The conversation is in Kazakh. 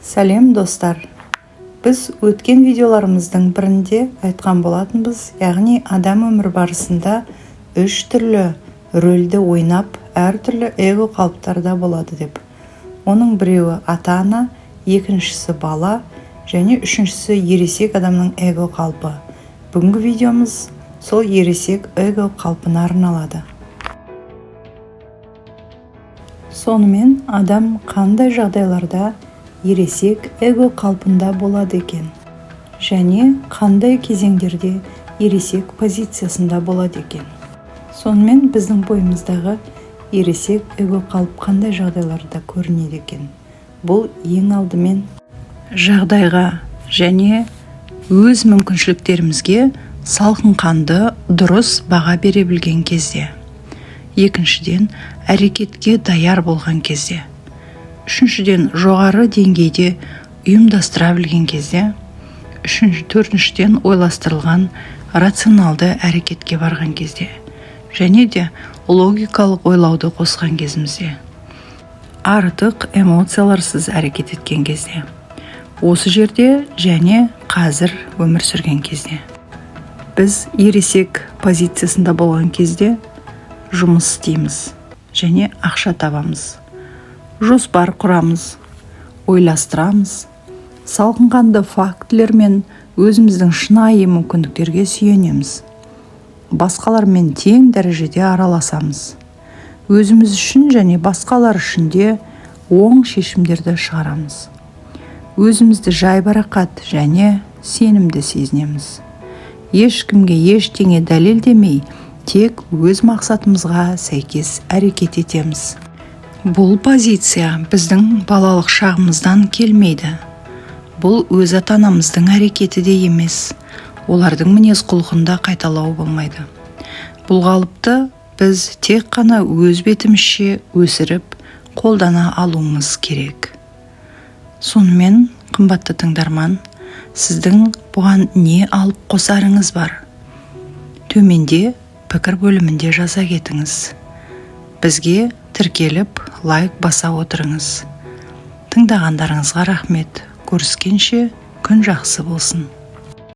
Сәлем, достар! Біз өткен видеоларымыздың бірінде айтқан болатынбыз, яғни адам өмір барысында үш түрлі рөлді ойнап, әртүрлі эго қалыптарда болады деп. Оның біреуі ата-ана, екіншісі бала және үшіншісі ересек адамның эго қалпы. Бүгінгі видеомыз сол ересек эго қалпына арналады. Сонымен, адам қандай жағдайларда ересек эго қалпында болады екен және қандай кезеңдерде ересек позициясында болады екен? Сонымен, біздің бойымыздағы ересек эго қалып қандай жағдайларда көрінеді екен? Бұл ең алдымен жағдайға және өз мүмкіншіліктерімізге салқынқанды, дұрыс баға бере білген кезде, екіншіден, әрекетке даяр болған кезде, үшіншіден, жоғары деңгейде ұйымдастыра білген кезде, үшінші, төртіншіден, ойластырылған рационалды әрекетке барған кезде және де логикалық ойлауды қосқан кезімізде, артық эмоцияларсыз әрекет еткен кезде, осы жерде және қазір өмір сүрген кезде. Біз ересек позициясында болған кезде жұмыс істейміз және ақша табамыз, жоспар құрамыз, ойластырамыз, салқынқанды фактілер мен өзіміздің шынайы мүмкіндіктерге сүйенеміз, басқалармен тең дәрежеде араласамыз, өзіміз үшін және басқалар үшін де оң шешімдерді шығарамыз, өзімізді жайбарақат және сенімді сезінеміз, ешкімге ештеңе дәлелдемей, тек өз мақсатымызға сәйкес әрекет етеміз. Бұл позиция біздің балалық шағымыздан келмейді. Бұл өз ата-анамыздың әрекеті де емес, олардың мінез құлқын да қайталау болмайды. Бұл қалыпты біз тек қана өз бетімізше өсіріп, қолдана алуымыз керек. Сонымен, қымбатты тыңдарман, сіздің бұған не алып қосарыңыз бар? Төменде пікір бөлімінде жаза кетіңіз. Бізге тіркеліп, лайк баса отырыңыз. Тыңдағандарыңызға рахмет. Көріскенше, күн жақсы болсын!